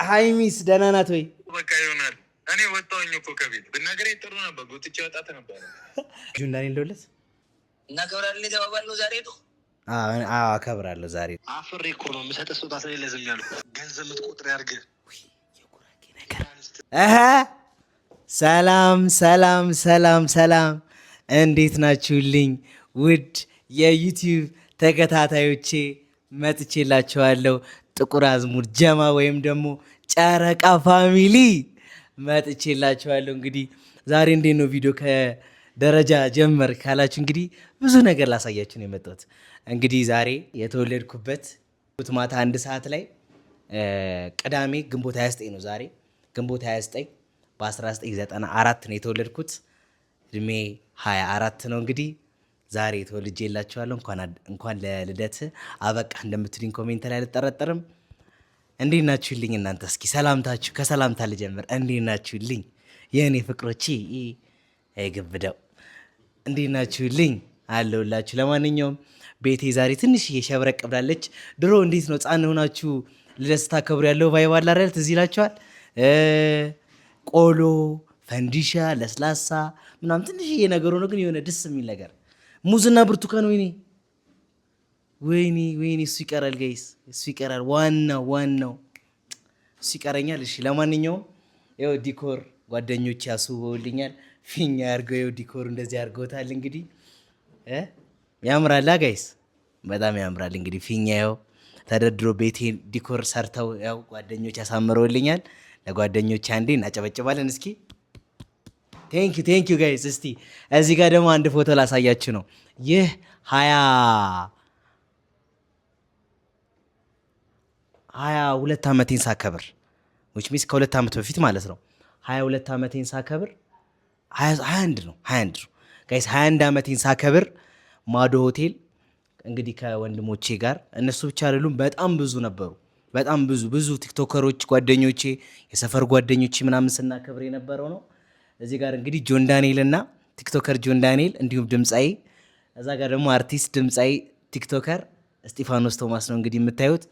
ሀይሚስ ደህና ናት ወይ? በቃ ይሆናል። እኔ ወጣሁኝ እኮ ከቤት፣ ብናገር ጥሩ ነበር። ጎትቼ ወጣት ነበር። ጆን ዳንኤል ደውለት። እናከብራለን የተባባልነው ዛሬ ነው። አዎ፣ አከብራለሁ ዛሬ። አፍሬ እኮ ነው የምሰጥህ ስጦታ ስለሌለ ዝም ያልኩህ። ገንዘብ የምትቆጥር ያድርግህ። የጉራጌ ነገር። እህ፣ ሰላም ሰላም ሰላም ሰላም፣ እንዴት ናችሁልኝ? ውድ የ YouTube ተከታታዮቼ መጥቼላችኋለሁ። ጥቁር አዝሙድ ጀማ ወይም ደግሞ ጨረቃ family መጥቼላችኋለሁ። እንግዲህ ዛሬ እንዴት ነው ቪዲዮ ከደረጃ ጀመር ካላችሁ እንግዲህ ብዙ ነገር ላሳያችሁ ነው የመጣሁት። እንግዲህ ዛሬ የተወለድኩበት ማታ 1 ሰዓት ላይ ቅዳሜ ግንቦት 29 ነው። ዛሬ ግንቦት 29 በ1994 ነው የተወለድኩት። እድሜ 24 ነው። እንግዲህ ዛሬ ተወልጄላችኋለሁ። እንኳን ለልደት አበቃ እንደምትሉኝ comment ላይ አልጠረጠርም። እንዴት ናችሁልኝ እናንተ? እስኪ ሰላምታችሁ ከሰላምታ ልጀምር። እንዴት ናችሁልኝ የእኔ ፍቅሮቼ? ግብደው እንዴት ናችሁልኝ? አለሁላችሁ። ለማንኛውም ቤቴ ዛሬ ትንሽዬ ሸብረቅ ብላለች። ድሮ እንዴት ነው ሕፃን ሆናችሁ ልደት ስታከብሩ ያለው vibe አለ አይደል? ትዝ ይላችኋል። ቆሎ፣ ፈንዲሻ፣ ለስላሳ ምናምን ትንሽዬ ነገር ሆኖ ግን የሆነ ደስ የሚል ነገር፣ ሙዝና ብርቱካን። ወይኔ ወይኔ ወይኔ፣ እሱ ይቀራል guys፣ እሱ ይቀራል። ዋናው ዋናው እሱ ይቀረኛል። እሺ፣ ለማንኛውም ይኸው decor ጓደኞች ያስውበውልኛል። ፊኛ አድርገው ይኸው decor እንደዚህ አድርገውታል። እንግዲህ ያምራላ guys፣ በጣም ያምራል። እንግዲህ ፊኛ ይኸው ተደርድሮ ቤቴን decor ሰርተው ያው ጓደኞች ያሳምረውልኛል። ለጓደኞች አንዴ እናጨበጭባለን እስኪ። Thank you, thank you guys። እስቲ እዚህ ጋር ደግሞ አንድ ፎቶ ላሳያችሁ ነው። ይህ 22 ዓመቴን ሳከብር፣ which means ከ2 ዓመት በፊት ማለት ነው። 22 ዓመቴን ሳከብር፣ 21 ነው፣ 21 ነው guys። 21 ዓመቴን ሳከብር ማዶ ሆቴል እንግዲህ ከወንድሞቼ ጋር፣ እነሱ ብቻ አይደሉም፣ በጣም ብዙ ነበሩ። በጣም ብዙ ብዙ ቲክቶከሮች ጓደኞቼ፣ የሰፈር ጓደኞቼ ምናምን ስናከብር የነበረው ነው። እዚህ ጋር እንግዲህ ጆን ዳንኤል እና TikToker ጆን ዳንኤል እንዲሁም ድምፃዊ፣ እዛ ጋር ደግሞ አርቲስት፣ ድምፃዊ፣ TikToker እስጢፋኖስ ቶማስ ነው እንግዲህ የምታዩት።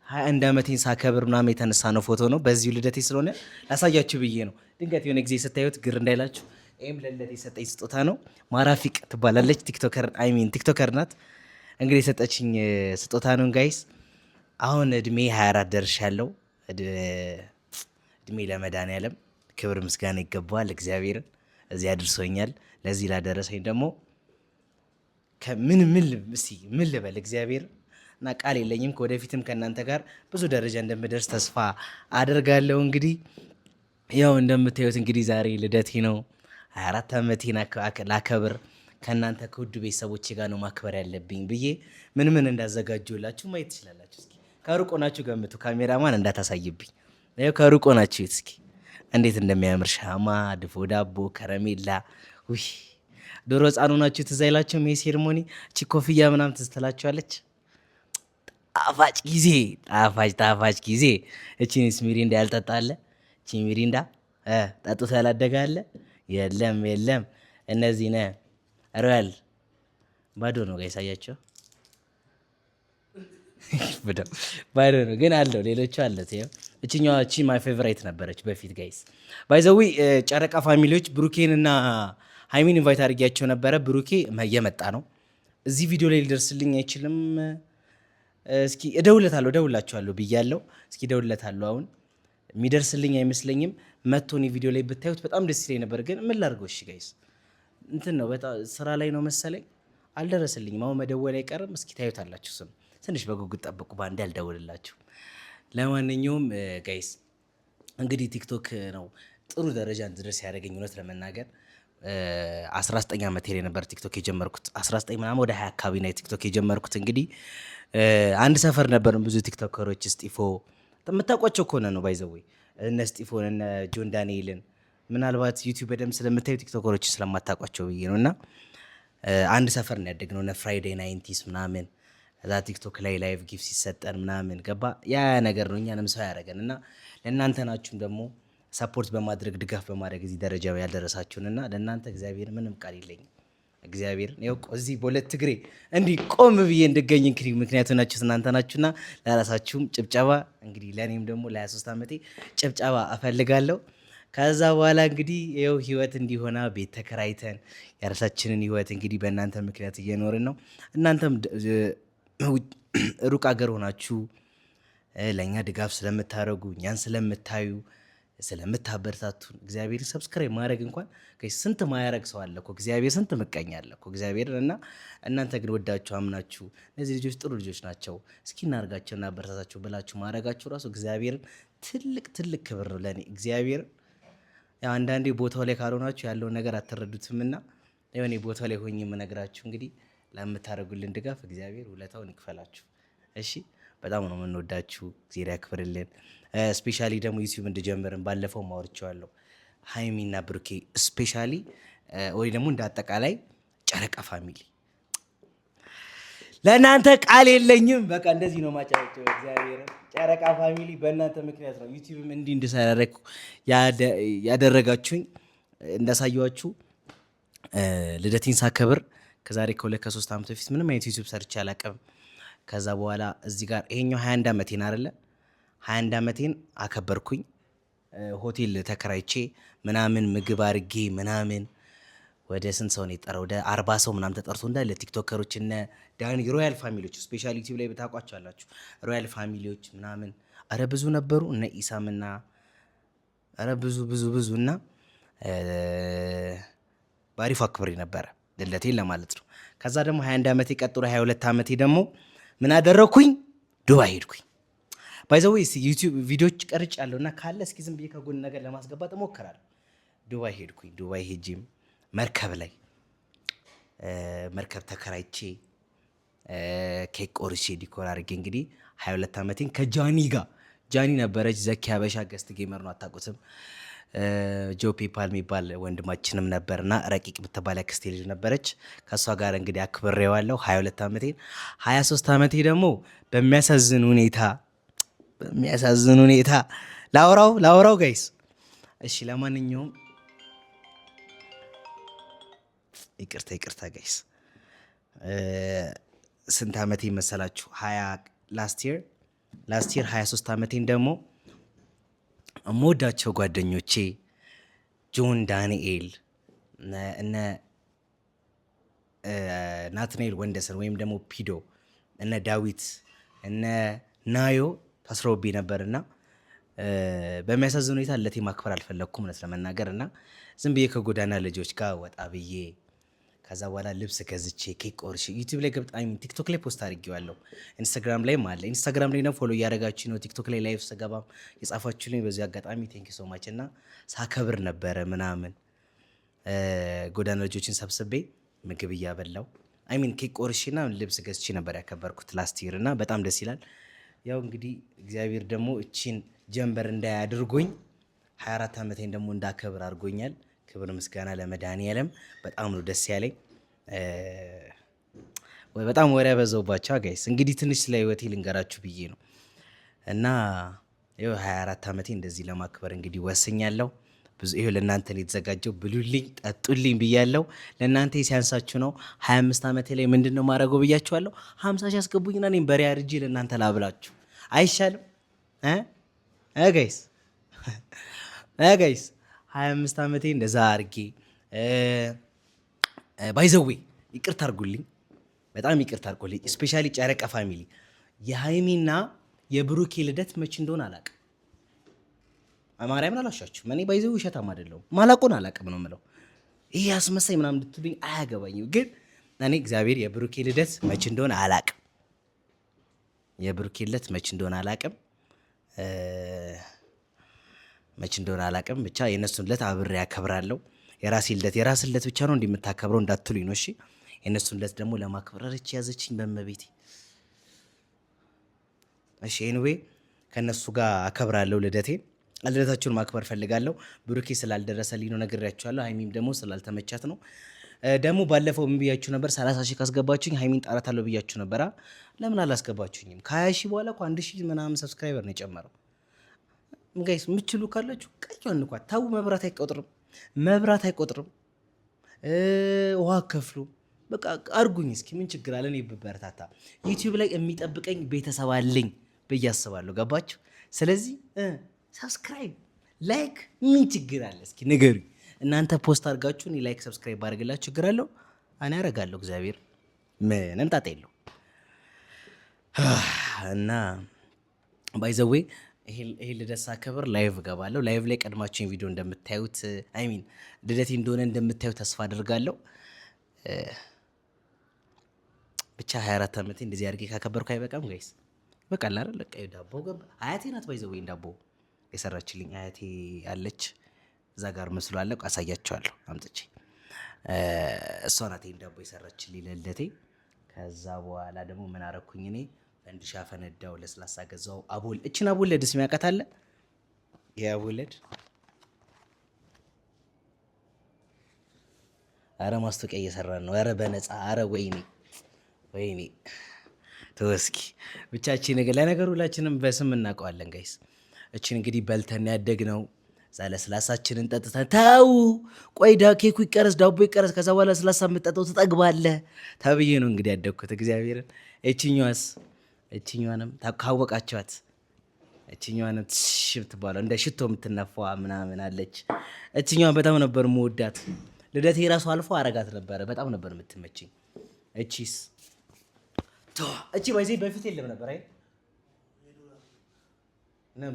21 ዓመቴን ሳከብር ምናምን የተነሳ ነው ፎቶ ነው። በዚሁ ልደቴ ስለሆነ ላሳያችሁ ብዬ ነው። ድንገት የሆነ ጊዜ ስታዩት ግር እንዳይላችሁ። ይህም ለልደቴ የሰጠኝ ስጦታ ነው። ማራፊቅ ትባላለች። TikToker፣ I mean TikToker ናት። እንግዲህ የሰጠችኝ ስጦታ ነው guys። አሁን እድሜ 24 ደርሻለሁ። እድሜ ለመድኃኒዓለም ክብር ምስጋና ይገባዋል። እግዚአብሔርን እዚህ አድርሶኛል። ለዚህ ላደረሰኝ ደግሞ ምን ምን እስቲ ምን ልበል እግዚአብሔር እና ቃል የለኝም። ከወደፊትም ከእናንተ ጋር ብዙ ደረጃ እንደምደርስ ተስፋ አደርጋለሁ። እንግዲህ ያው እንደምታዩት እንግዲህ ዛሬ ልደቴ ነው። 24 ዓመቴን ላከብር ከእናንተ ከውድ ቤተሰቦቼ ጋር ነው ማክበር ያለብኝ ብዬ ምን ምን እንዳዘጋጀሁላችሁ ማየት ትችላላችሁ። እስኪ ከሩቅ ሆናችሁ ገምቱ። ካሜራማን እንዳታሳይብኝ። ይኸው ከሩቅ ሆናችሁ እስኪ እንዴት እንደሚያምር ሻማ፣ ድፎ ዳቦ፣ ከረሜላ። ውይ፣ ድሮ ሕፃን ሆናችሁ ትዝ አይላችሁም? ይሄ ceremony እቺ ኮፍያ ምናምን ትዝ ትላችኋለች። ጣፋጭ ጊዜ፣ ጣፋጭ ጣፋጭ ጊዜ። እቺንስ ሚሪንዳ ያልጠጣ አለ? እቺ ሚሪንዳ ጠጥቶ ያላደገ አለ? የለም የለም። እነዚህ ነ ሮያል ባዶ ነው guys፣ አያቸው፣ ባዶ ነው ግን አለው፣ ሌሎቹ አለ። እችኛዋ እቺ my favorite ነበረች በፊት guys። By the way ጨረቃ family ዎች ብሩኬን እና ሃይሚን invite አድርጊያቸው ነበረ። ብሩኬ እየመጣ ነው። እዚህ ቪዲዮ ላይ ሊደርስልኝ አይችልም። እስኪ እደውልለታለሁ፣ እደውልላችኋለሁ ብያለሁ። እስኪ እደውልለታለሁ። አሁን የሚደርስልኝ አይመስለኝም። መጥቶ እኔ ቪዲዮ ላይ ብታዩት በጣም ደስ ይለኝ ነበር፣ ግን ምን ላድርገው? እሺ guys፣ እንትን ነው፣ በጣም ስራ ላይ ነው መሰለኝ፣ አልደረስልኝም። አሁን መደወል አይቀርም። እስኪ ታዩታላችሁ። ስም ትንሽ በጉጉት ጠብቁ። በአንዴ አልደውልላችሁ። ለማንኛውም guys እንግዲህ TikTok ነው ጥሩ ደረጃ እንድደርስ ያደረገኝ። እውነት ለመናገር 19 ዓመቴ ላይ ነበር TikTok የጀመርኩት። 19 ምናምን ወደ 20 አካባቢ ነው TikTok የጀመርኩት። እንግዲህ አንድ ሰፈር ነበርን ብዙ ቲክቶከሮች፣ እስጢፎ የምታውቋቸው ከሆነ ነው by the way፣ እነ እስጢፎን እነ ጆን ዳንኤልን ምናልባት YouTube በደንብ ስለምታዩ ቲክቶከሮችን ስለማታውቋቸው ብዬ ነው። እና አንድ ሰፈር ነው ያደግነው፣ እነ Friday 90s ምናምን እዛ TikTok ላይ live gift ሲሰጠን ምናምን ገባ፣ ያ ነገር ነው እኛንም ሰው ያደረገን። እና ለእናንተ ናችሁም ደግሞ support በማድረግ ድጋፍ በማድረግ እዚህ ደረጃ ያልደረሳችሁን እና ለእናንተ እግዚአብሔር ምንም ቃል የለኝም። እግዚአብሔርን ይኸው እዚህ በሁለት እግሬ እንዲህ ቆም ብዬ እንድገኝ እንግዲህ ምክንያቱ ናችሁ እናንተ ናችሁና ለራሳችሁም ጭብጨባ፣ እንግዲህ ለእኔም ደግሞ ለ23 ዓመቴ ጭብጨባ እፈልጋለሁ። ከዛ በኋላ እንግዲህ ይኸው ህይወት እንዲሆና ቤት ተከራይተን የራሳችንን ህይወት እንግዲህ በእናንተ ምክንያት እየኖርን ነው። እናንተም ሩቅ አገር ሆናችሁ ለእኛ ድጋፍ ስለምታደርጉ፣ እኛን ስለምታዩ፣ ስለምታበረታቱን፣ እግዚአብሔር subscribe ማድረግ እንኳን ስንት ማያረግ ሰው አለ እኮ፣ እግዚአብሔር ስንት ምቀኛ አለ እኮ እግዚአብሔር። እና እናንተ ግን ወዳችሁ አምናችሁ እነዚህ ልጆች ጥሩ ልጆች ናቸው፣ እስኪ እናርጋቸው እናበረታታቸው ብላችሁ ማድረጋችሁ ራሱ እግዚአብሔርን ትልቅ ትልቅ ክብር ነው ለእኔ። እግዚአብሔር ያው አንዳንዴ ቦታው ላይ ካልሆናችሁ ያለውን ነገር አትረዱትምና የሆነ ቦታው ላይ ሆኜ የምነግራችሁ እንግዲህ ለምታደርጉልን ድጋፍ እግዚአብሔር ውለታውን ይክፈላችሁ። እሺ፣ በጣም ነው የምንወዳችሁ። እግዚአብሔር ያክብርልን። Specially ደግሞ ዩቲዩብ እንድጀምርን ባለፈው ማውርቼዋለሁ። ሀይሚና ብሩኬ specially ወይ ደግሞ እንደ አጠቃላይ ጨረቃ family ለእናንተ ቃል የለኝም። በቃ እንደዚህ ነው ማጨበጭበው። እግዚአብሔርን ጨረቃ family በእናንተ ምክንያት ነው ዩቲዩብም እንዲህ እንድሰራ ያደረጋችሁኝ። እንዳሳየኋችሁ ልደቴን ሳከብር ከዛሬ ከ2 ከ3 ዓመት በፊት ምንም አይነት ዩቲዩብ ሰርቼ አላውቅም። ከዛ በኋላ እዚህ ጋር ይሄኛው 21 ዓመቴን አይደለ፣ 21 ዓመቴን አከበርኩኝ። ሆቴል ተከራይቼ ምናምን ምግብ አርጌ ምናምን ወደ ስንት ሰው ነው የጠራው? ወደ 40 ሰው ምናምን ተጠርቶ እንዳለ ቲክቶከሮች እነ ዳኒ፣ ሮያል family ዎች፣ specially ዩቲዩብ ላይ ብታውቋቸው ሮያል family ዎች ምናምን፣ አረ ብዙ ነበሩ፣ እነ ኢሳምና አረ ብዙ ብዙ ብዙ። እና በአሪፉ አክብሬ ነበረ ልደቴን ለማለት ነው። ከዛ ደግሞ 21 ዓመቴ ቀጥሎ 22 ዓመቴ ደግሞ ምን አደረግኩኝ? ዱባይ ሄድኩኝ። By the way ዩቲዩብ ቪዲዮዎች ቀርጭ ያለው እና ካለ እስኪ ዝም ብዬ ከጎን ነገር ለማስገባት እሞክራለሁ። ዱባይ ሄድኩኝ። ዱባይ ሄጂም መርከብ ላይ መርከብ ተከራይቼ ኬክ ቆርሼ decor አድርጌ እንግዲህ 22 ዓመቴን ከጃኒ ጋር፣ ጃኒ ነበረች። ዘኪ ሀበሻ guest gamer ነው፣ አታውቁትም። ጆ ፔፓል የሚባል ወንድማችንም ነበርና ረቂቅ የምትባል ያክስቴ ልጅ ነበረች። ከእሷ ጋር እንግዲህ አክብሬዋለሁ 22 ዓመቴን። 23 ዓመቴ ደግሞ በሚያሳዝን ሁኔታ ላውራው ላውራው guys። እሺ፣ ለማንኛውም ይቅርታ ይቅርታ guys። ስንት ዓመቴ መሰላችሁ? ሀያ last year 23 ዓመቴን ደግሞ የምወዳቸው ጓደኞቼ ጆን ዳንኤል፣ እነ ናትናኤል ወንደሰን ወይም ደግሞ ፒዶ፣ እነ ዳዊት፣ እነ ናዮ ታስረውብኝ ነበር እና በሚያሳዝን ሁኔታ ልደቴ ማክበር አልፈለግኩም እውነት ለመናገር። እና ዝም ብዬ ከጎዳና ልጆች ጋር ወጣ ብዬ ከዛ በኋላ ልብስ ገዝቼ ኬክ ቆርሼ ዩቲዩብ ላይ ገብጣ ቲክቶክ ላይ post አድርጌዋለሁ። ኢንስታግራም ላይም አለ። ኢንስታግራም ላይ ነው follow እያደረጋችሁ ነው። ቲክቶክ ላይ live ስገባም የጻፋችሁልኝ በዚህ አጋጣሚ thank you so much። እና ሳከብር ነበረ ምናምን ጎዳና ልጆችን ሰብስቤ ምግብ እያበላው፣ I mean ኬክ ቆርሼና ልብስ ገዝቼ ነበር ያከበርኩት last year እና በጣም ደስ ይላል። ያው እንግዲህ እግዚአብሔር ደግሞ እቺን ጀንበር እንዳያድርጎኝ 24 ዓመቴን ደግሞ እንዳከብር አድርጎኛል። ክብር ምስጋና ለመድኃኒዓለም። በጣም ነው ደስ ያለኝ። በጣም ወሬ ያበዛውባቸው guys። እንግዲህ ትንሽ ስለ ህይወቴ ልንገራችሁ ብዬ ነው እና ይኸው 24 ዓመቴ እንደዚህ ለማክበር እንግዲህ ወስኛለሁ። ብዙ ይኸው ለእናንተ ነው የተዘጋጀው። ብሉልኝ፣ ጠጡልኝ ብያለሁ። ለእናንተ ሲያንሳችሁ ነው። 25 ዓመቴ ላይ ምንድን ነው ማድረገው ብያችኋለሁ። 50 ሺህ አስገቡኝና እኔም በሬ አርጄ ለእናንተ ላብላችሁ አይሻልም? Guys guys 25 ዓመቴ እንደዛ አርጌ፣ by the way ይቅርታ አድርጉልኝ፣ በጣም ይቅርታ አድርጉልኝ። Specially ጨረቃ family የሃይሚና የብሩኬ ልደት መች እንደሆነ አላውቅም። ማርያምን አላሻችሁም። እኔ by the way ውሸታም አይደለሁም። ማላቆን አላውቅም ነው የምለው። ይሄ አስመሳይ ምናምን እንድትሉኝ አያገባኝም። ግን እኔ እግዚአብሔር የብሩኬ ልደት መች እንደሆነ አላውቅም። የብሩኬ ልደት መች እንደሆነ አላውቅም። መች እንደሆነ አላውቅም። ብቻ የእነሱን ልደት አብሬ ያከብራለሁ። የራሴ ልደት የራስን ልደት ብቻ ነው እንዲህ የምታከብረው እንዳትሉኝ ነው። እሺ፣ የእነሱን ልደት ደግሞ ለማክበር ረች ያዘችኝ በመቤቴ። እሺ፣ anyway ከእነሱ ጋር አከብራለሁ ልደቴን። ልደታችሁን ማክበር ፈልጋለሁ። ብሩኬ ስላልደረሰልኝ ነው ነግሬያችኋለሁ። ሀይሚም ደግሞ ስላልተመቻት ነው። ደግሞ ባለፈው ምን ብያችሁ ነበር? 30 ሺህ ካስገባችሁኝ ሀይሚን ጣራታለሁ ብያችሁ ነበራ። ለምን አላስገባችሁኝም? ከ20 ሺህ በኋላ እኮ 1,000 ምናምን subscriber ነው የጨመረው። Guys፣ የምችሉ ካላችሁ ቀጯን እንኳ ታው። መብራት አይቆጥርም፣ መብራት አይቆጥርም። ውሃ ከፍሉ በቃ አርጉኝ እስኪ ምን ችግር አለ? እኔ ብበረታታ ዩቲዩብ ላይ የሚጠብቀኝ ቤተሰብ አለኝ ብዬ አስባለሁ። ገባችሁ? ስለዚህ subscribe፣ like ምን ችግር አለ? እስኪ ንገሩኝ። እናንተ post አድርጋችሁ እኔ like subscribe ባደርግላችሁ ችግር አለው? እኔ አደርጋለሁ። እግዚአብሔር ምንም ጣጣ የለው። እና by the way ይሄ ልደት ሳከብር live እገባለሁ። Live ላይ ቀድማችሁን ቪዲዮ እንደምታዩት I mean ልደቴ እንደሆነ እንደምታዩት ተስፋ አድርጋለሁ። ብቻ 24 ዓመቴ እንደዚህ አድርጌ ካከበርኩ አይበቃም guys? ይበቃል አይደል? በቃ ዳቦ ገባ። አያቴ ናት by the way ዳቦ የሰራችልኝ አያቴ አለች። እዛ ጋር ምስሉ አለ፣ አሳያቸዋለሁ አምጥቼ። እሷ ናት ይሄን ዳቦ የሰራችልኝ ለልደቴ። ከዛ በኋላ ደግሞ ምን አረኩኝ እኔ ፈንዲሻ ፈነዳው፣ ለስላሳ ገዛው። አቦል እችን አቦለድ ስም ያውቃታል? ይሄ አቦለድ አረ ማስታወቂያ እየሰራን ነው። አረ በነፃ አረ ወይኔ ወይኔ ተወስኪ ብቻችን ነገር ለነገሩ ሁላችንም በስም እናውቀዋለን guys። እችን እንግዲህ በልተን ያደግነው እዛ ለስላሳችንን ጠጥተን ተው ቆይ ኬኩ ይቀረስ ዳቦ ይቀረስ ከዛ በኋላ ለስላሳ የምትጠጣው ትጠግባለህ ተብዬ ነው እንግዲህ ያደግኩት። እግዚአብሔርን እችኛዋስ እችኛዋንም ካወቃቸዋት እችኛዋንም ትሽ የምትባለው እንደ ሽቶ የምትነፋዋ ምናምን አለች። እችኛዋን በጣም ነበር የምወዳት። ልደቴ ራሱ አልፎ አረጋት ነበረ። በጣም ነበር የምትመችኝ። እቺስ እቺ by the way በፊት የለም ነበር። አይ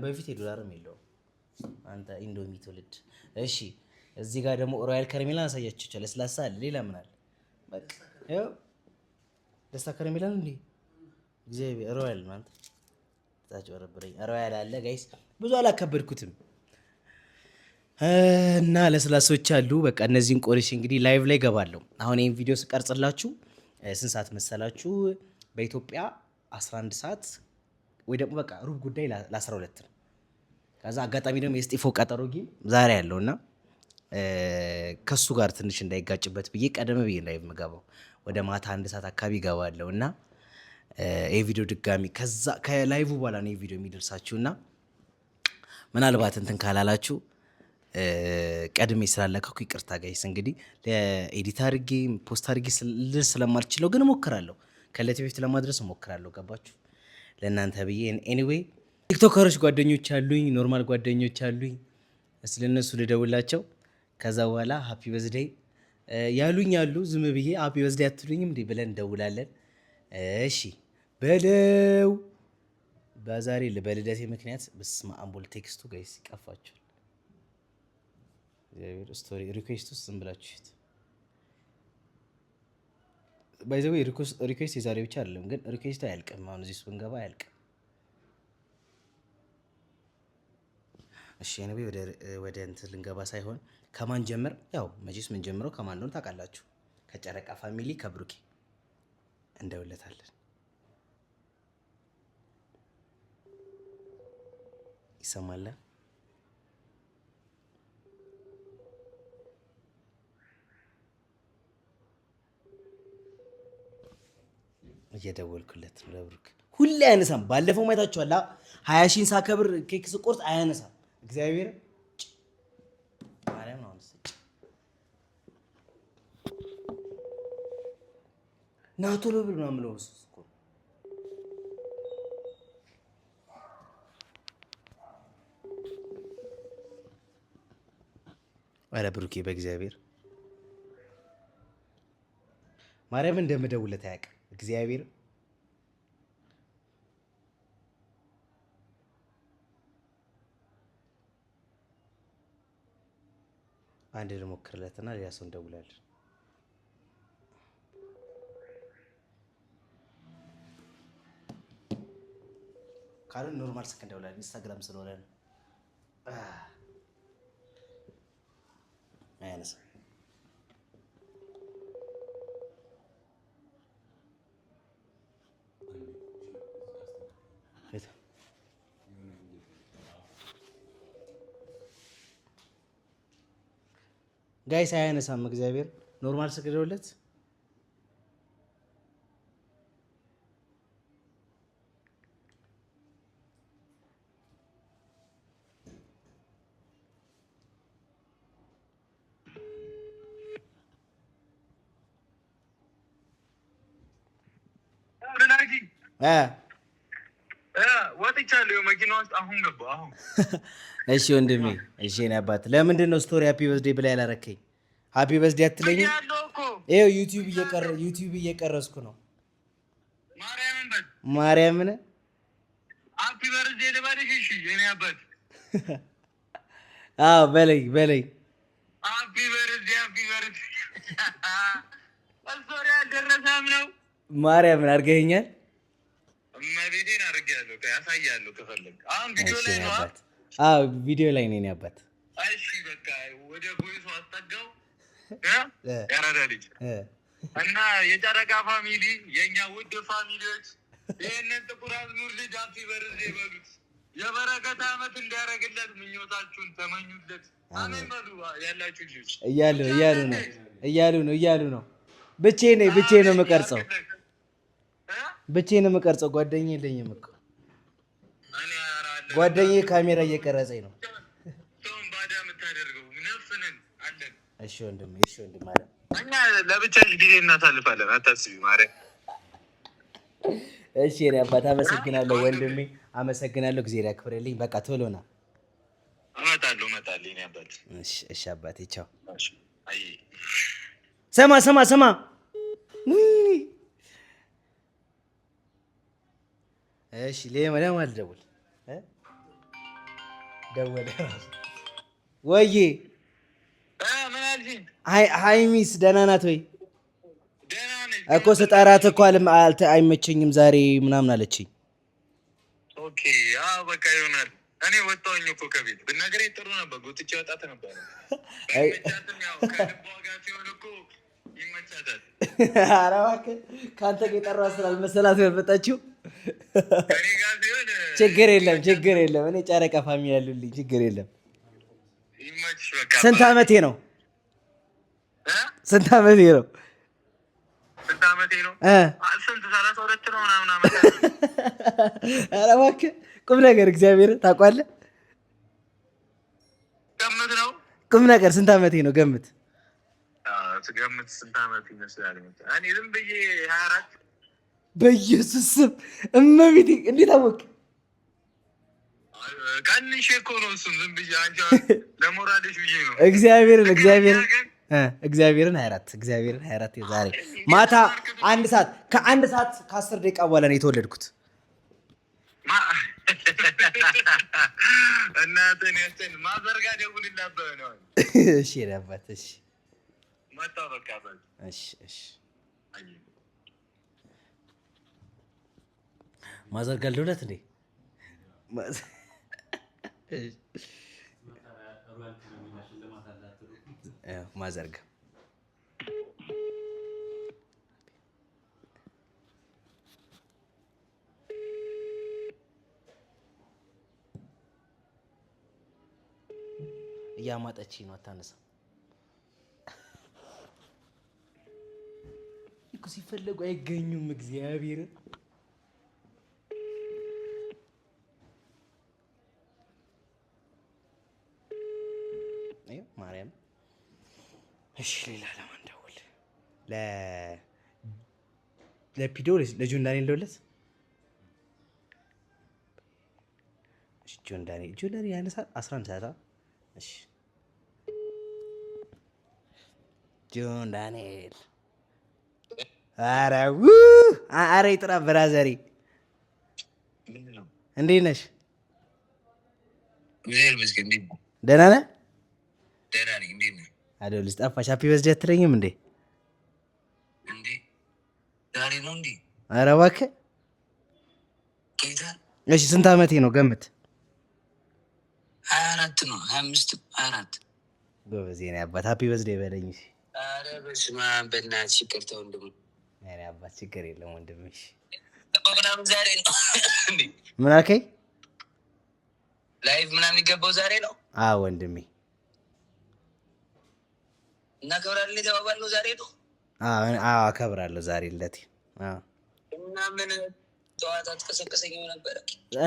በፊት የዶላርም የለውም። አንተ ኢንዶሚ ትውልድ። እሺ እዚህ ጋር ደግሞ ሮያል ከረሜላ አሳያችሁ። ለስላሳ አለ። ሌላ ምን አለ? በቃ ይኸው ደስታ ከረሜላ ነው እንዴ? እግዚአብሔር ሮያል ነው። አንተ ታጭበረብረኝ። ሮያል አለ guys። ብዙ አላከበድኩትም እና ለስላሶች አሉ። በቃ እነዚህን ቆርሼ እንግዲህ live ላይ ገባለሁ። አሁን ይሄን ቪዲዮ ስቀርጽላችሁ ስንት ሰዓት መሰላችሁ? በኢትዮጵያ 11 ሰዓት ወይ ደግሞ በቃ ሩብ ጉዳይ ለ12 ነው። ከዛ አጋጣሚ ደግሞ የስጢፎ ቀጠሮ game ዛሬ ያለው እና ከሱ ጋር ትንሽ እንዳይጋጭበት ብዬ ቀደም ብዬ live የምገባው ወደ ማታ አንድ ሰዓት አካባቢ እገባለሁ እና ይሄ ቪዲዮ ድጋሚ ከዛ ከ live በኋላ ነው ይሄ ቪዲዮ የሚደርሳችሁ እና ምናልባት እንትን ካላላችሁ ቀድሜ ስላለከኩ ይቅርታ guys። እንግዲህ edit አድርጌ post አድርጌ ልል ስለማልችለው ግን እሞክራለሁ፣ ከዕለት በፊት ለማድረስ እሞክራለሁ። ገባችሁ? ለእናንተ ብዬ anyway ቲክቶከሮች ጓደኞች አሉኝ፣ normal ጓደኞች አሉኝ። እስቲ ለእነሱ ልደውላቸው። ከዛ በኋላ happy birthday ያሉኝ አሉ። ዝም ብዬ happy birthday አትሉኝም እንዴ ብለን እንደውላለን። እሺ በለው። በዛሬ በልደቴ ምክንያት በስመ አብ ወልድ text ኡ guys ይቀፋችኋል። እግዚአብሔር story request ውስጥ ዝም ብላችሁ by the way request የዛሬ ብቻ አይደለም ግን request ኡ አያልቅም። አሁን እዚህ ውስጥ ብንገባ አያልቅም። እሺ anyway ወደ እንትን ልንገባ ሳይሆን ከማን ጀምር? ያው መቼስ ምን ጀምረው ከማን እንደሆነ ታውቃላችሁ። ከጨረቃ family ከብሩኬ እንደውለታለን። ይሰማል? እየደወልኩለት ነው ለብሩክ። ሁሌ አያነሳም። ባለፈው ማየታችኋል። 20 ሺህን ሳከብር ኬክ ስቆርጥ አያነሳም። እግዚአብሔር ማርያም ነው። ና ቶሎ ብል ምናምን ብለው እኮ ኧረ ብሩኬ በእግዚአብሔር ማርያም እንደምደውለት አያውቅም። እግዚአብሔር አንድ ልሞክርለትና ሌላ ሰው እንደውላለን። ካልሆነ normal ስልክ እንደውላለን። ኢንስታግራም ስለሆነ ነው። አያነሳም። Guys አያነሳም። እግዚአብሔር normal ስልክ ደውለት። ወጥቻለሁ። መኪና ውስጥ አሁን ገባሁ። አሁን እሺ ወንድሜ፣ እሺ የእኔ አባት፣ ለምንድን ነው story happy birthday ብላ ያላረከኝ? Happy birthday አትለኝም? ይኸው YouTube እየቀረጽኩ ነው። ማርያምን Happy birthday ልበልሽ? እሺ የእኔ አባት። አዎ በለኝ በለኝ። Happy birthday፣ happy birthday። Story አልደረሰም ነው። ማርያምን አድርገኸኛል። እመቤቴን አድርጌያለሁ። ያሳያለሁ ከፈለግ። አሁን ቪዲዮ ላይ ነው። አዎ ቪዲዮ ላይ ነው የእኔ አባት። እሺ በቃ ወደ voice ኡ አስጠጋው። ያራዳ ልጅ እና የጨረቃ family፣ የእኛ ውድ family ዎች፣ ይህንን ጥቁር አዝሙድ ልጅ happy birthday በሉት። የበረከት ዓመት እንዲያደርግለት ምኞታችሁን ተመኙለት። አሜን በሉ ያላችሁ ልጆች። እያሉ እያሉ ነው እያሉ ነው እያሉ ነው። ብቻዬን ነኝ፣ ብቻዬን ነው የምቀርጸው፣ ብቻዬን ነው የምቀርጸው። ጓደኛዬ የለኝም እኮ፣ ጓደኛዬ ካሜራ እየቀረጸኝ ነው። ሰውን ባዳ የምታደርገው ነፍስንን አለን። እሺ ወንድም፣ እሺ ወንድም አለ። እኛ ለብቻ ጊዜ እናሳልፋለን። አታስቢ ማርያም። እሺ የእኔ አባት፣ አመሰግናለሁ ወንድሜ፣ አመሰግናለሁ። ጊዜ ያክብርልኝ። በቃ ቶሎ ና። እመጣለሁ፣ እመጣለሁ የእኔ አባት። እሺ እሺ አባቴ፣ ቻው። ስማ ስማ ስማ። እሺ ለማን ልደውል? ደወለ ወዬ። ሀይሚስ ደህና ናት ወይ? እኮ ስጠራት እኮ አይመቸኝም ዛሬ ምናምን አለችኝ። Okay በቃ ይሆናል። እኔ ወጣሁኝ እኮ ከቤት፣ ብናገር ጥሩ ነበር። ጎትቼ ወጣት ነበር። ያው ከልቧ ጋር ሲሆን እኮ ይመቻታል። ኧረ እባክህ፣ ከአንተ ጋር የጠራኋት ስላልመሰላት ነው ያልመጣችው። ከእኔ ጋር ሲሆን ችግር የለም፣ ችግር የለም። እኔ ጨረቃ family ያሉልኝ፣ ችግር የለም። ይመችሽ በቃ። ስንት ዓመቴ ነው? ስንት ዓመቴ ነው? ስንት ዓመቴ ነው? ስንት 32 ነው ምናምን ዓመት። ኧረ እባክህ፣ ቁም ነገር እግዚአብሔር ታውቋለህ። ገምት ነው። ቁም ነገር፣ ስንት ዓመቴ ነው? ገምት። ስገምት ስንት ዓመት ይመስላል? እኔ ዝም ብዬ 24። በኢየሱስ ስም፣ እመቤቴ፣ እንዴት አወቅ? ቀንሼ እኮ ነው። እሱን ዝም ብዬ አንቺ ለሞራልሽ ብዬ ነው። እግዚአብሔርን፣ እግዚአብሔርን፣ እግዚአብሔርን 24፣ እግዚአብሔርን 24። የዛሬ ማታ 1 ሰዓት ከ1 ሰዓት ከ10 ደቂቃ በኋላ ነው የተወለድኩት። እናትህን ያስን mother ጋ ደውልላት ነው። እሺ የእኔ አባት፣ እሺ። መጣሁ በቃ። እሺ እሺ። Mother ጋር ልደውልለት እንዴ? Mother ጋ እያማጠች ነው፣ አታነሳም እኮ። ሲፈለጉ አይገኙም። እግዚአብሔርን። ማርያም። እሺ ሌላ ለማን ደውል? ለፒዶ፣ ለጆን ዳንኤል ደውለት። ጆን ዳንኤል፣ ጆን ዳንኤል ያነሳል። 11 ሰዓት። እሺ ጆን ዳንኤል። ኧረ ኧረ ይጥራ brother ኤ፣ እንዴት ነሽ? ደህና ነህ? አደውልሽ ጠፋሽ። Happy birthday አትለኝም እንዴ? ኧረ እባክህ። እሺ ስንት ዓመቴ ነው? ገምት። 24 ነው፣ 25፣ 24። ጎበዝ የእኔ አባት፣ happy birthday በለኝ። እሺ። ኧረ በስመ አብ፣ በእናትሽ ይቅርታ ወንድሙ። የእኔ አባት፣ ችግር የለም ወንድምሽ። ምናምን ዛሬ ነው? ምን አልከኝ? Live ምናምን የሚገባው ዛሬ ነው? አዎ ወንድሜ። እናከብራለን የተባባልነው ዛሬ ነው? አዎ አከብራለሁ ዛሬ ልደቴ። እና ምን ጠዋት አትቀሰቀሰኝም ነበረ?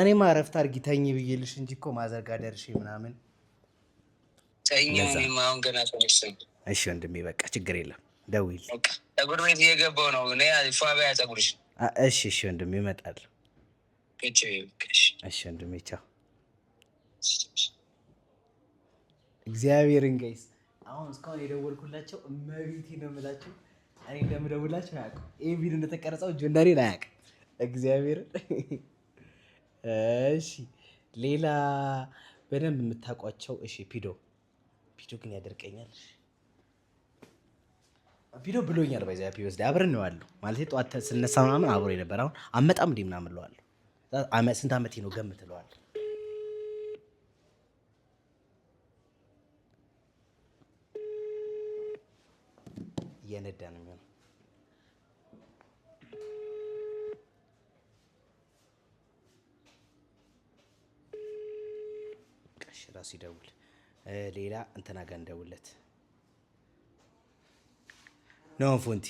እኔማ እረፍት አድርጊ ተኝ ብዬልሽ እንጂ እኮ mother ጋ ደርሼ ምናምን። ተኛው። እኔማ አሁን ገና ተነሳሁ። እሺ ወንድሜ፣ በቃ ችግር የለም። ደውይልኝ። ፀጉር ቤት እየገባሁ ነው። ፏ በያ ፀጉርሽ። እሺ እሺ ወንድሜ እመጣለሁ። እሺ ወንድሜ ቻው። እግዚአብሔርን guys፣ አሁን እስካሁን የደወልኩላቸው እመቤቴ ነው የምላቸው። እኔ እንደምደውላቸው አያውቁም። ይህ ቪዲዮ እንደተቀረጸው ጆን ዳንኤል አያውቅም። እግዚአብሔርን። እሺ፣ ሌላ በደንብ የምታውቋቸው? እሺ፣ ፒዶ። ፒዶ ግን ያደርቀኛል። ፒዶ ብሎኛል። By the way ፒዶ አብረን ነው ያለው፣ ማለት ጠዋት ስነሳ ምናምን አብሮ የነበር፣ አሁን አመጣም እንዲህ ምናምን እለዋለሁ። ስንት ዓመቴ ነው ገምት እለዋለሁ። እየነዳ ነው የሚሆነው። ቀሽ ራሱ ይደውል። ሌላ እንትና ጋር እንደውለት። ናውን ፎንቲ፣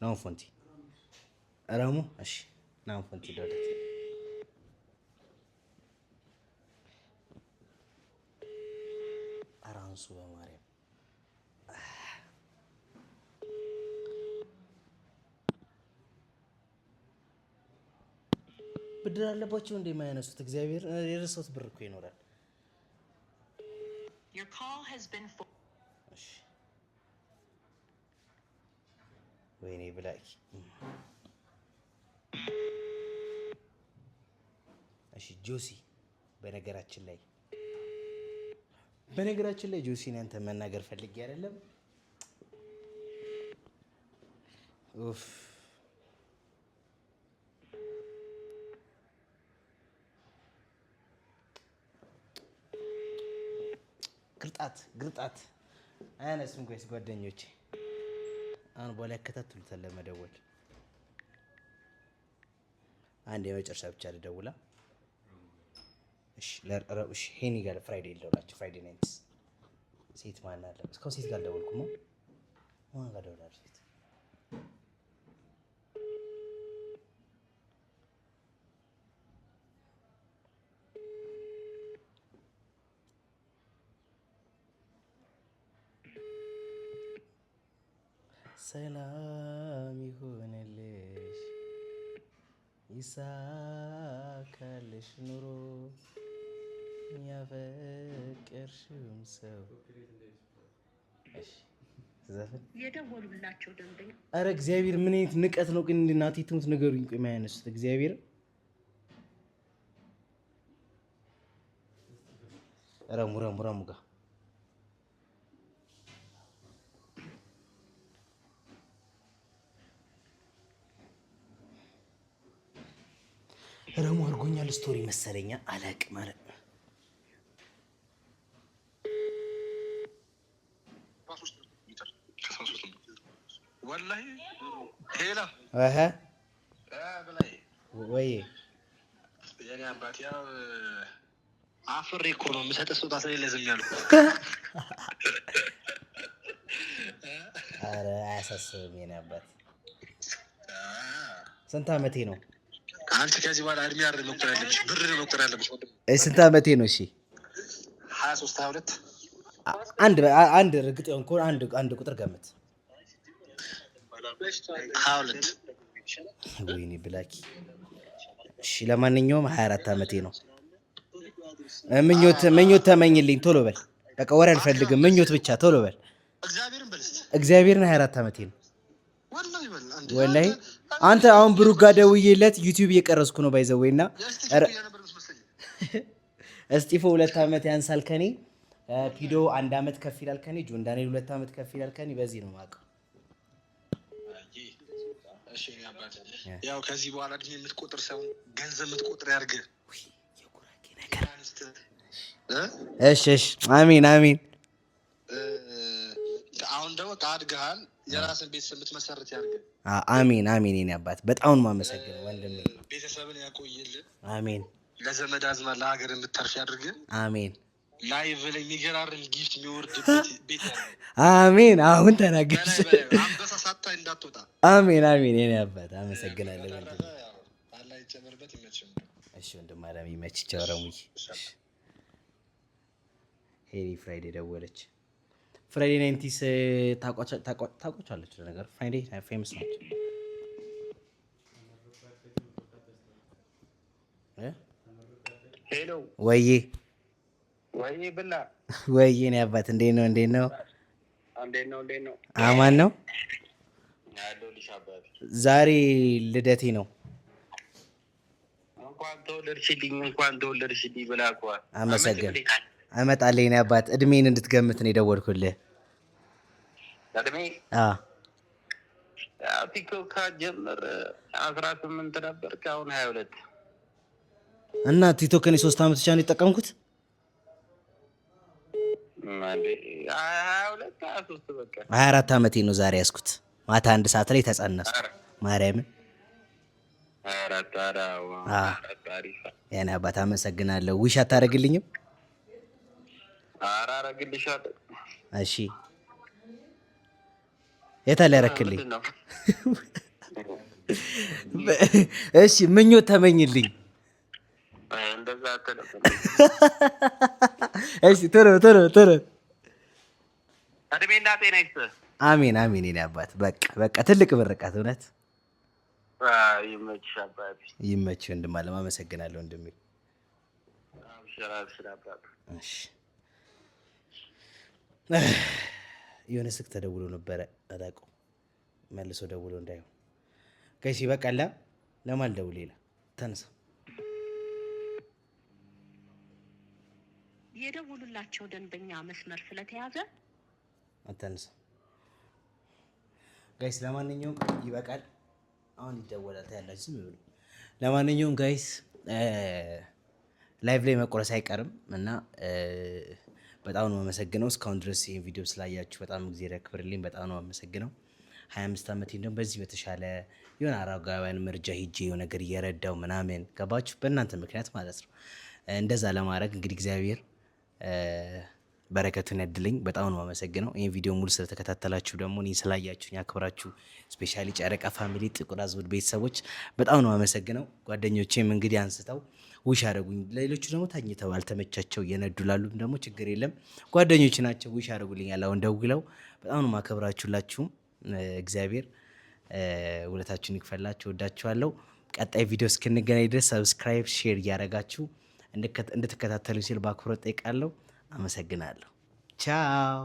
ናውን ፎንቲ ረሙ። እሺ፣ ናውን ፎንቲ ደውለት። አራንሱ በማርያም። ብድር አለባቸው እንደ የማያነሱት፣ እግዚአብሔር፣ የረሳሁት ብር እኮ ይኖራል። እሺ። ወይኔ ብላኪ። እሺ ጆሲ፣ በነገራችን ላይ ጆሲ፣ አንተ መናገር ፈልጌ አይደለም። ኡፍ፣ ግርጣት ግርጣት፣ አያነሱም። Guys፣ ጓደኞቼ አሁን በኋላ ያከታትሉታል ለመደወል። አንድ የመጨረሻ ብቻ ልደውላ። እሺ፣ እሺ፣ ሄኒ ጋር ፍራይዴ ልደውላቸው። ፍራይዴ ናይትስ ሴት ማን አለ? እስካሁን ሴት ጋር አልደወልኩም። ማን ጋር ደውላለሁ? ሴት ሰላም ይሁንልሽ፣ ይሳካልሽ ኑሮ፣ ያፈቀርሽውም ሰው። እሺ ዘፈን የደወሉላቸው ደንበኛ ኧረ እግዚአብሔር፣ ምን አይነት ንቀት ነው ግን? እናቴ ትሙት ንገሩኝ። ቆይ የማያነሱት፣ እግዚአብሔር፣ ረሙ ረሙ ረሙ ጋር፣ ረሙ አድርጎኛል story መሰለኛ፣ አላቅም ማለት ነው። ወላሂ ሄላ። እህ። በላይ። ወይ። የኔ አባት፣ ያው አፍሬ እኮ ነው፣ የምሰጥህ ስጦታ ስለሌለ ዝም ያልኩት። ኧረ አያሳስብም የኔ አባት። ስንት ዓመቴ ነው? አንቺ ከዚህ በኋላ እድሜ አይደለም መቁጠር ያለብሽ፣ ብር ነው መቁጠር ያለብሽ። ስንት ዓመቴ ነው? እሺ። 23፣ 22። አንድ አንድ እርግጥ የሆንክ አንድ አንድ ቁጥር ገምት። 22። ወይኔ ብላኪ። እሺ፣ ለማንኛውም 24 ዓመቴ ነው። ምኞት ምኞት ተመኝልኝ፣ ቶሎ በል። በቃ ወሬ አልፈልግም፣ ምኞት ብቻ፣ ቶሎ በል። እግዚአብሔርን በል እስኪ። እግዚአብሔርን፣ 24 ዓመቴ ነው። ወላሂ በል አንዴ። ወላሂ አንተ፣ አሁን ብሩክ ጋር ደውዬለት ዩቲዩብ እየቀረጽኩ ነው by the way እና የእስጢፎ ነበር የምትመስለኝ። እስጢፎ 2 ዓመት ያንሳል ከኔ፣ ፒዶ አንድ ዓመት ከፍ ይላል ከኔ፣ ጆን ዳንኤል 2 ዓመት ከፍ ይላል ከኔ። በዚህ ነው የማውቀው። እሺ የኔ አባት፣ ያው ከዚህ በኋላ እድሜ የምትቆጥር ሳይሆን ገንዘብ የምትቆጥር ያድርግህ። ውይ የጉራጌ ነገር። እሺ እሺ፣ አሚን አሚን። አሁን ደግሞ አድገሃል፣ የራስን ቤተሰብ የምትመሰርት ያድርግህ። አሚን አሚን። የኔ አባት፣ በጣም ነው የማመሰግነው ወንድሜ። ቤተሰብን ያቆይልህ። አሜን። ለዘመድ አዝማድ ለሀገር የምትተርፍ ያድርግህ። አሜን። Live ላይ የሚገራርም gift የሚወርድበት ቤት ያድርግህ። አሜን። አሁን ተናገርሽ። በላይ በላይ አንበሳ ሳታይ እንዳትወጣ። አሜን አሜን። የኔ አባት፣ አመሰግናለሁ ወንድሜ። በተረፈ ያው አላህ ይጨምርበት፣ ይመችም። እሺ ወንድም አለም፣ ይመችህ። ቻው ረሙዬ። ሄሪ ፍራይዴ ደወለች። Friday 90s ታውቋቸዋለች። ነገር Friday famous ናቸው። እ? Hello። ወዬ። ወይ ብላ። ወዬ፣ እኔ አባት፣ እንዴት ነው? እንዴት ነው? እንዴት ነው? እንዴት ነው? አማን ነው። ያለሁልሽ አባቴ። ዛሬ ልደቴ ነው። እንኳን ተወለድሽልኝ፣ እንኳን ተወለድሽልኝ ብላ እኮ። አመሰግን እመጣለሁ። የእኔ አባት፣ እድሜን እንድትገምት ነው የደወልኩልህ። እድሜ? አዎ። ያው ቲክቶክ ካጀምር 18 ነበር፣ ከአሁን 22። እና ቲክቶክ እኔ 3 ዓመት ብቻ ነው የተጠቀምኩት። 22፣ 23 በቃ። 24 ዓመቴ ነው ዛሬ ያዝኩት። ማታ 1 ሰዓት ላይ ተጸነስኩ። ማርያምን። 24? ኧረ 24 አሪፍ። የኔ አባት፣ አመሰግናለሁ። Wish አታደርግልኝም? ኧረ አደርግልሻለሁ። እሺ፣ የታለ ያረክልኝ? ምንድን ነው? እሺ፣ ምኞት ተመኝልኝ። እንደዛ አትልም። እሺ፣ ቶሎ ቶሎ ቶሎ። እድሜና ጤና ይስጥህ። አሜን አሜን። የኔ አባት፣ በቃ በቃ፣ ትልቅ ምርቃት እውነት። ይመችሽ አባቴ። ይመችህ ወንድም አለም። አመሰግናለሁ ወንድሜ። አብሽር አብሽር አባቴ። እሺ፣ የሆነ ስልክ ተደውሎ ነበረ፣ አላውቀውም። መልሶ ደውሎ እንዳይሆን guys። ይበቃላ። ለማን ደውል? ሌላ ተነሳ። የደወሉላቸው ደንበኛ መስመር ስለተያዘ አታነሳ guys። ለማንኛውም ይበቃል። አሁን ይደወላል ታያላችሁ። ዝም ብሎ ለማንኛውም guys፣ live ላይ መቆረስ አይቀርም እና በጣም ነው የማመሰግነው። እስካሁን ድረስ ይህን ቪዲዮ ስላያችሁ በጣም እግዚአብሔር ያክብርልኝ። በጣም ነው የማመሰግነው። 25 ዓመቴን ደግሞ በዚህ በተሻለ የሆነ አረጋውያን መርጃ ሂጄ የሆነ ነገር እየረዳው ምናምን፣ ገባችሁ? በእናንተ ምክንያት ማለት ነው። እንደዛ ለማድረግ እንግዲህ እግዚአብሔር በረከቱን ያድልኝ። በጣም ነው የማመሰግነው። ይህን ቪዲዮ ሙሉ ስለተከታተላችሁ፣ ደግሞ እኔን ስላያችሁኝ አክብራችሁ፣ especially ጨረቃ family፣ ጥቁር አዝሙድ ቤተሰቦች በጣም ነው የማመሰግነው። ጓደኞቼም እንግዲህ አንስተው wish አደረጉኝ። ሌሎቹ ደግሞ ተኝተው አልተመቻቸው እየነዱ ላሉም ደግሞ ችግር የለም፣ ጓደኞች ናቸው፣ wish አደረጉልኛል። አሁን ደውለው በጣም ነው ማከብራችሁላችሁም። እግዚአብሔር ውለታችሁን ይክፈላችሁ። ወዳችኋለሁ። ቀጣይ ቪዲዮ እስክንገናኝ ድረስ subscribe፣ share እያደረጋችሁ እንድትከታተሉ ሲል በአክብሮት ጠይቃለሁ። አመሰግናለሁ። ቻው።